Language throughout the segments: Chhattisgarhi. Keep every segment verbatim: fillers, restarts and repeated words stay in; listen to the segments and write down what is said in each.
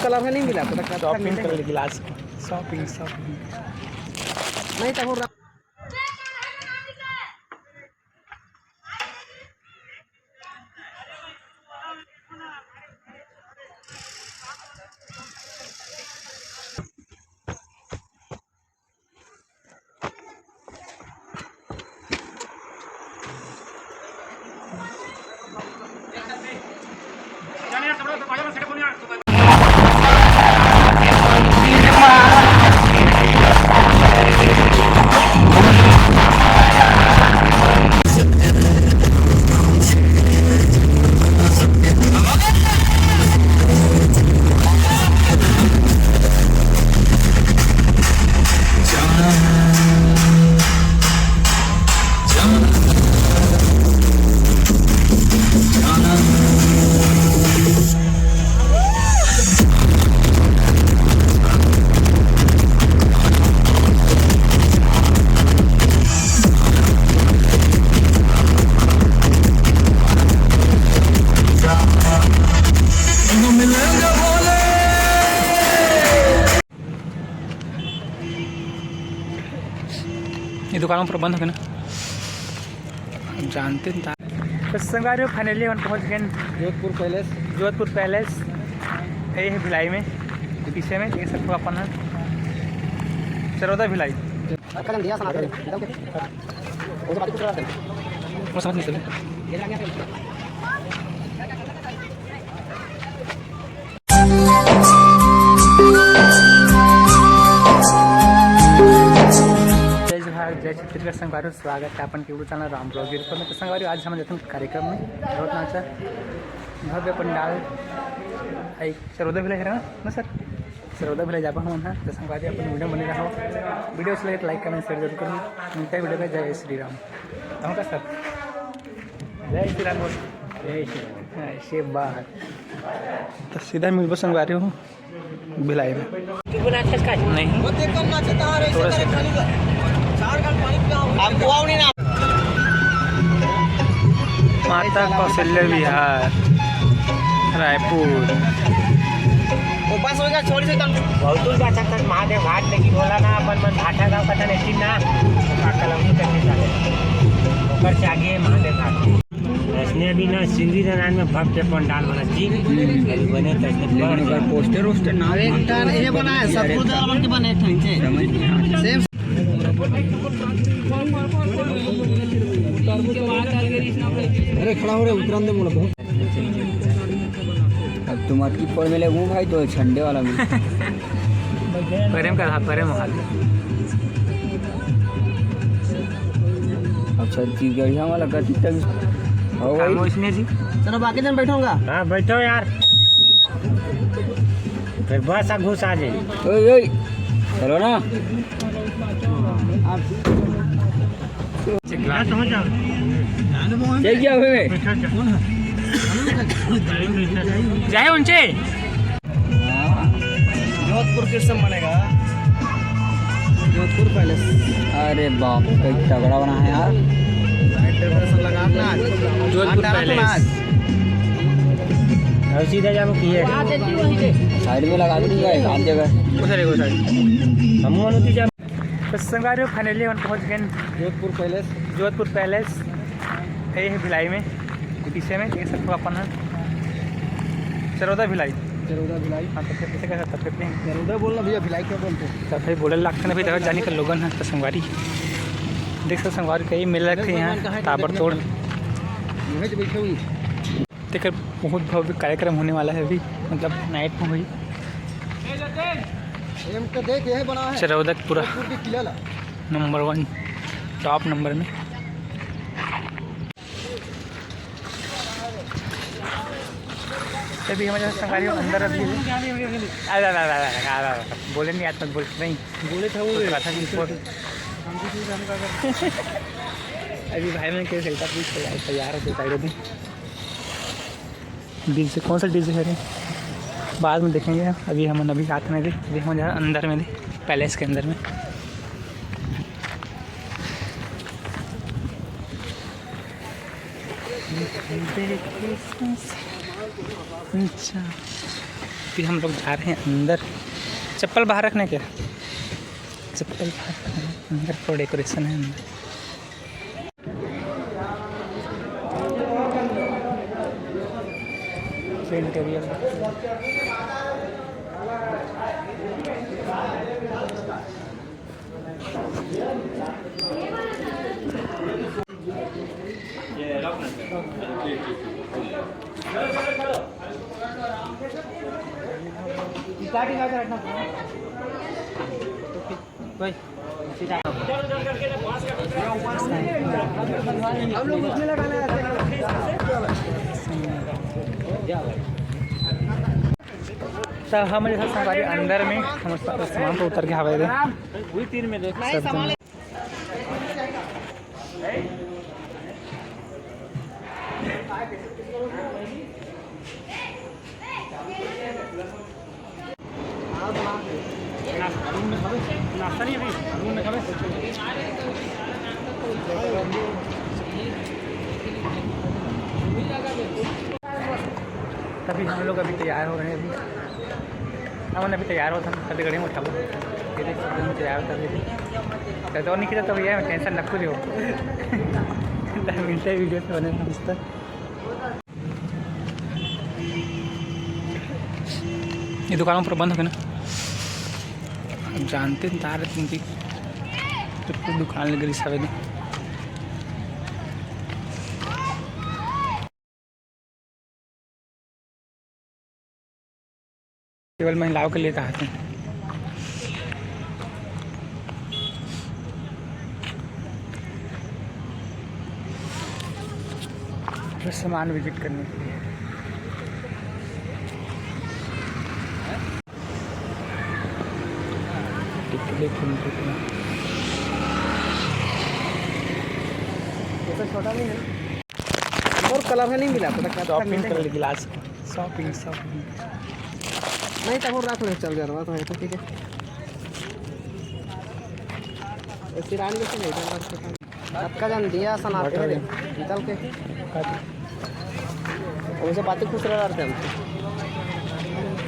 कलर है, नहीं मिला तो शॉपिंग कर ले गिलास। Shopping shopping. नहीं तो वो ये दुकान पूरा बंद हो गया ना, जानते नहीं। तो संगवारी हो, finally हम पहुंच गए जोधपुर पैलेस। जोधपुर पैलेस, ये है भिलाई में, पीछे में देख सकते हो अपन है चरौदा भिलाई। वो समझ नहीं सकते। जय जोहार, जय छत्तीसगढ़ संगवारी, स्वागत है अपन के YouTube channel Ram blog YouTube में। तो संगवारी, आज हम जाते हैं कार्यक्रम में, बहुत नाचा, भव्य पंडाल है, चरौदा भिलाई है ना सर? चरौदा भिलाई जाबो हम, हाँ। तो संगवारी, अपन वीडियो बने रहो, वीडियो अच्छा लगे तो लाइक कमेंट शेयर जरूर करो। मिलते हैं वीडियो में। जय श्री राम। हम का सर, जय श्री राम बोल। जय श्री राम। हाँ, ऐसे बात। तो सीधा मिलबो संगवारी हो भिलाई में। नहीं। थोड़ा सा। आप कुआओ नहीं ना। माता कौशल्या विहार, रायपुर। वो बस होएगा, छोड़ से तब। बहुत दूर जा सकता है महादेव घाट, लेकिन बोला ना अपन मन भाटा गांव का था, लेकिन ना, वो का कलौनी तक नहीं जाने। ओकर से आगे महादेव घाट। इसने अभी ना सिंधी नारायण में भव्य पंडाल बना जी। अभी बने तो इसने लेकिन अगर पोस्टर वोस्टर ना अरे, एक ठन ये बना है, सतपुर दल बन के बने एक ठन के। समझ नहीं आ रहा। सेम। अरे खड़ा हो रे, उतरन दे मोला बहुत। अब तुम अटकी पड़ मिले वो भाई तो छंडे वाला में। प्रेम का था, प्रेम हाल। अच्छा, जी, गढ़िया वाला गति तक। हो भाई। खामोश ने जी। चलो, बाकी जन बैठोगा। हाँ, बैठो यार। फिर बस आ घुस आ जाए। ओए, ओए। चलो ना। आप चल गया बे। जाए उनसे। जोधपुर कृष्ण बनेगा। जोधपुर पैलेस। अरे बाप रे, कई तगड़ा बना है यार। डेकोरेशन लगा ना। जोधपुर पैलेस। अब सीधा जाबो किए। साइड में लगा दो, एक आध जगह। उधर एक साइड। हम अनुति जा। तो संगवारी हो, finally हम पहुंच गए जोधपुर पैलेस। जोधपुर पैलेस, ये है भिलाई में, पीछे में देख सकते हो अपन है चरौदा भिलाई। चरौदा भिलाई। हाँ, तो फिर पीछे का सफेद नहीं। चरौदा बोलना भैया, भिलाई क्या बोलते हैं? तो फिर बोले लगते ना, फिर तो जानी कर लोगन है। तो संगवारी देख सकते, संगवारी कई मेला लगते हैं यहाँ ताबड़तोड़। वहीं तो बैठे हुई। तेकर बहुत भव्य कार्यक्रम होने वाला है अभी, मतलब नाइट में हुई। चरौदकपुरा नंबर वन, टॉप नंबर में। अभी हमारे संगवारी अंदर अभी। अरे, अरे, अरे, अरे, अरे, अरे, बोले नहीं, आज मत बोल, नहीं। बोले था वो। अभी भाई, मैं क्या खेलता, पूछ तैयार होते साइड में। डीजे, कौन सा डीजे है रे? बाद में देखेंगे, अभी हम अभी हाथ में दे, अभी हम जा अंदर में दे, पैलेस के अंदर में। अच्छा। हम लोग जा रहे हैं अंदर। चप्पल बाहर रखने के, चप्पल बाहर रखने हैं। अंदर तो डेकोरेशन है अंदर। Paint area. त हमन जैसे संगवारी अंदर में हमर सा-, सामान तो उतर के हवय रे। सब जन। तभी हम लोग अभी तैयार हो रहे हैं। अभी हमन अभी तैयार होथन, अभी गाड़ी में उठाबो। ये देख सकते हैं, तैयार होथन अभी। तो, तो नहीं खींचा तो भैया, टेंशन रखो जो। तो मिलते हैं वीडियो पे, बने रहना दोस्तों। ये दुकान ऊपर बंद हो गया ना, अब जानते हैं तार तीन की तो पूरी दुकान लग रही सवेरे। केवल महिलाओं के लिए कहा था। फिर सामान विजिट करने के लिए। टिकट देखो, टिकट। ऐसा छोटा नहीं है। और कलर है, नहीं मिला, पता क्या शॉपिंग मिलेगा? कर ली, गिलास। Shopping, shopping. नहीं, तब और रात में चल जा रहा था, तो ठीक है। ऐसी रानी जैसे नहीं था, रात को। अतका जन दिया सनाते हैं रे, निकल के। उनसे बातें खुश रह रहे थे हम।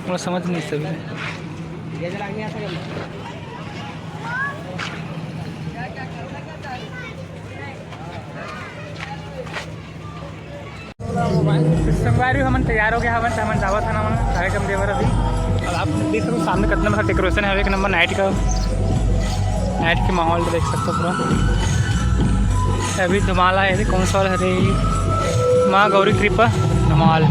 वो समझ नहीं सभी। ये जरा आगे आ सकते हैं। संगवारी हमन तैयार हो गए हवन, त हमन जावत हन हमन कार्यक्रम देवर अभी। अब आप देख सकते हो सामने कितना बड़ा डेकोरेशन है, एक नंबर नाइट का, नाइट के माहौल देख सकते हो पूरा। अभी धमाल आए थे, कौन सा वाला है रे? माँ गौरी कृपा धमाल।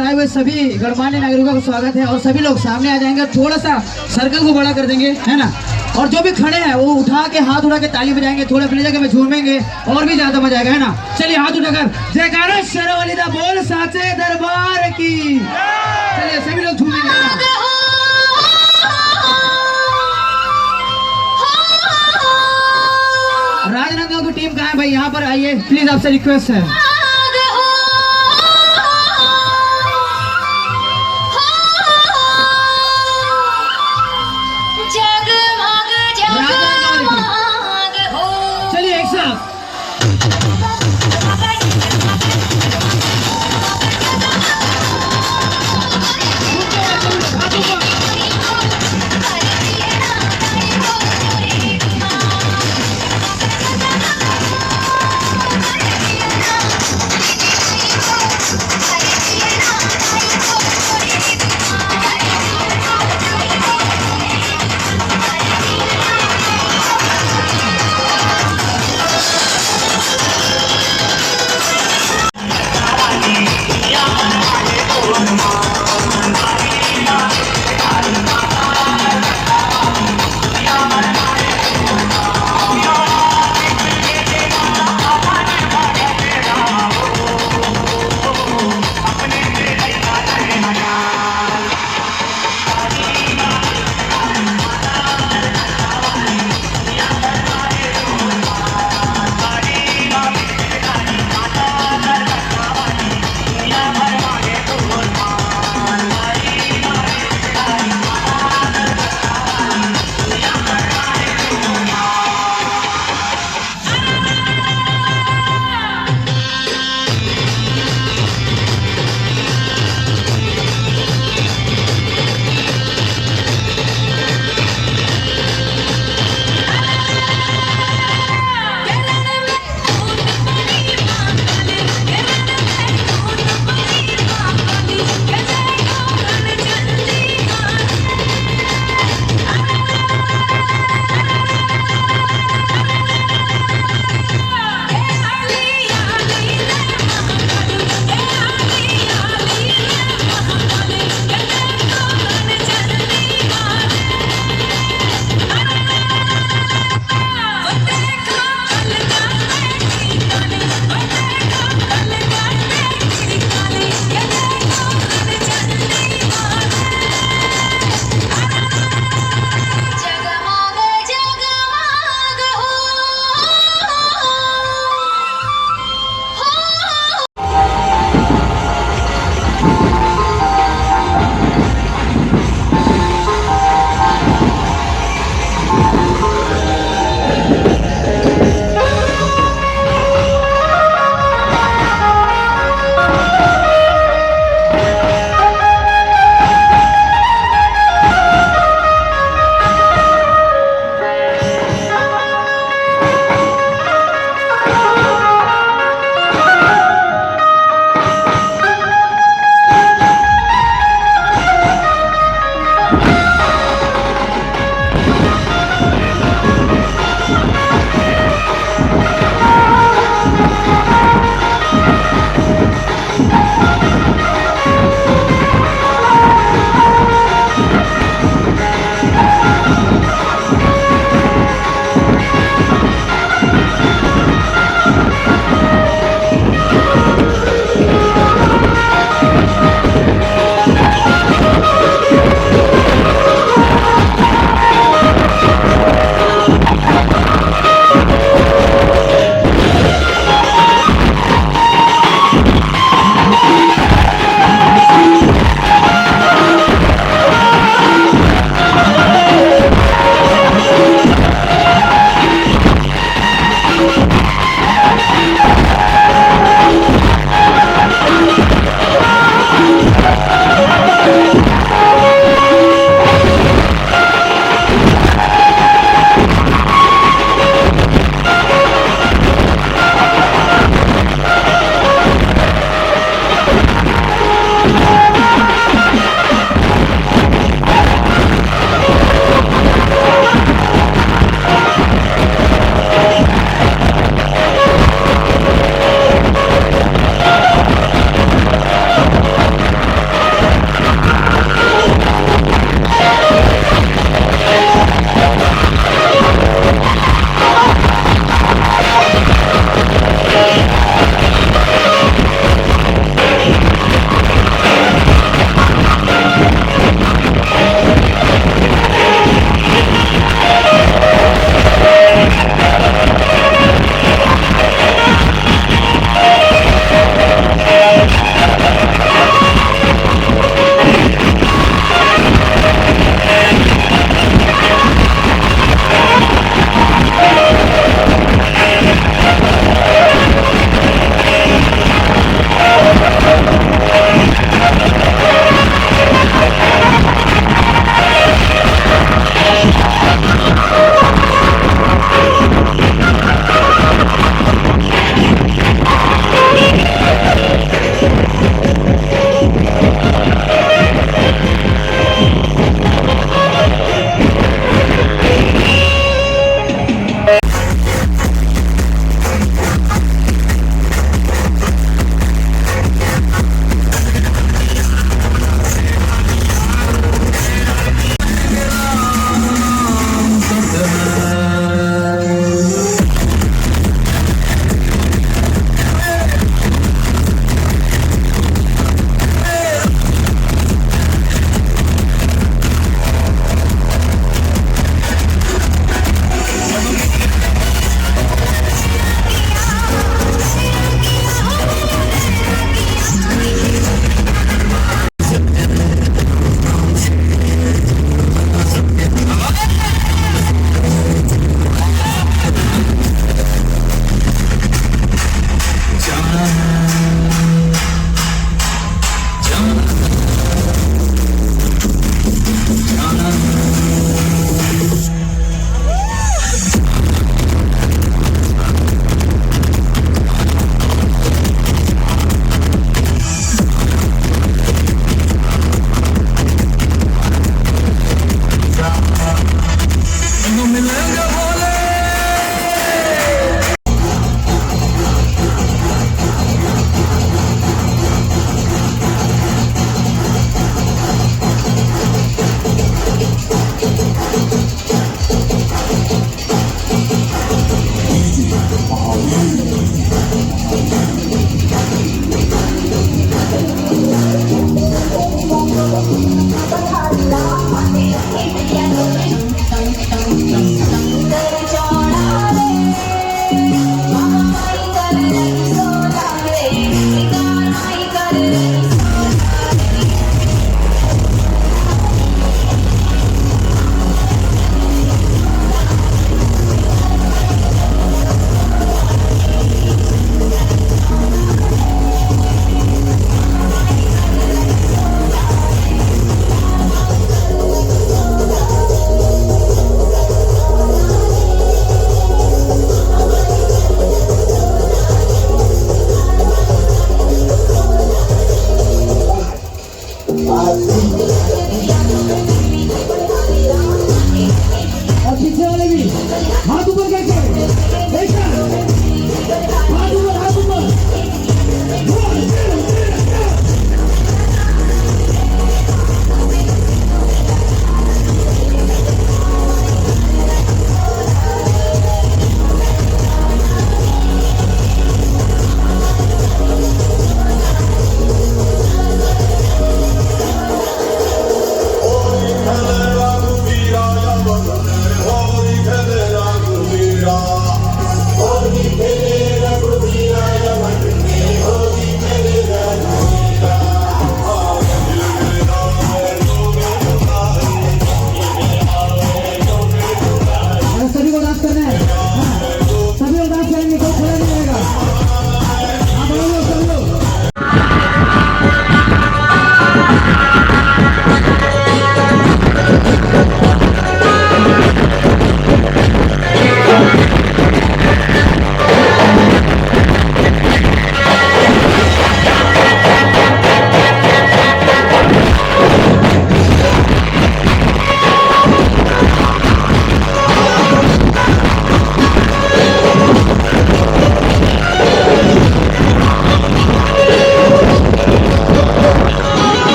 आए हुए सभी गणमान्य नागरिकों का स्वागत है और सभी लोग सामने आ जाएंगे, थोड़ा सा सर्कल को बड़ा कर देंगे, है ना? और जो भी खड़े हैं वो उठा के, हाथ उठा के ताली बजाएंगे, थोड़े अपनी जगह में झूमेंगे और भी ज्यादा मजा आएगा, है ना? चलिए, हाथ उठाकर जयकारा शेरावाली दा बोल साचे दरबार की। चलिए, सभी लोग झूमेंगे, है ना? राजनांदगांव की टीम कहाँ है भाई? यहाँ पर आइए प्लीज, आपसे रिक्वेस्ट है। जगमग जगमग हो। चलिए, एक साथ।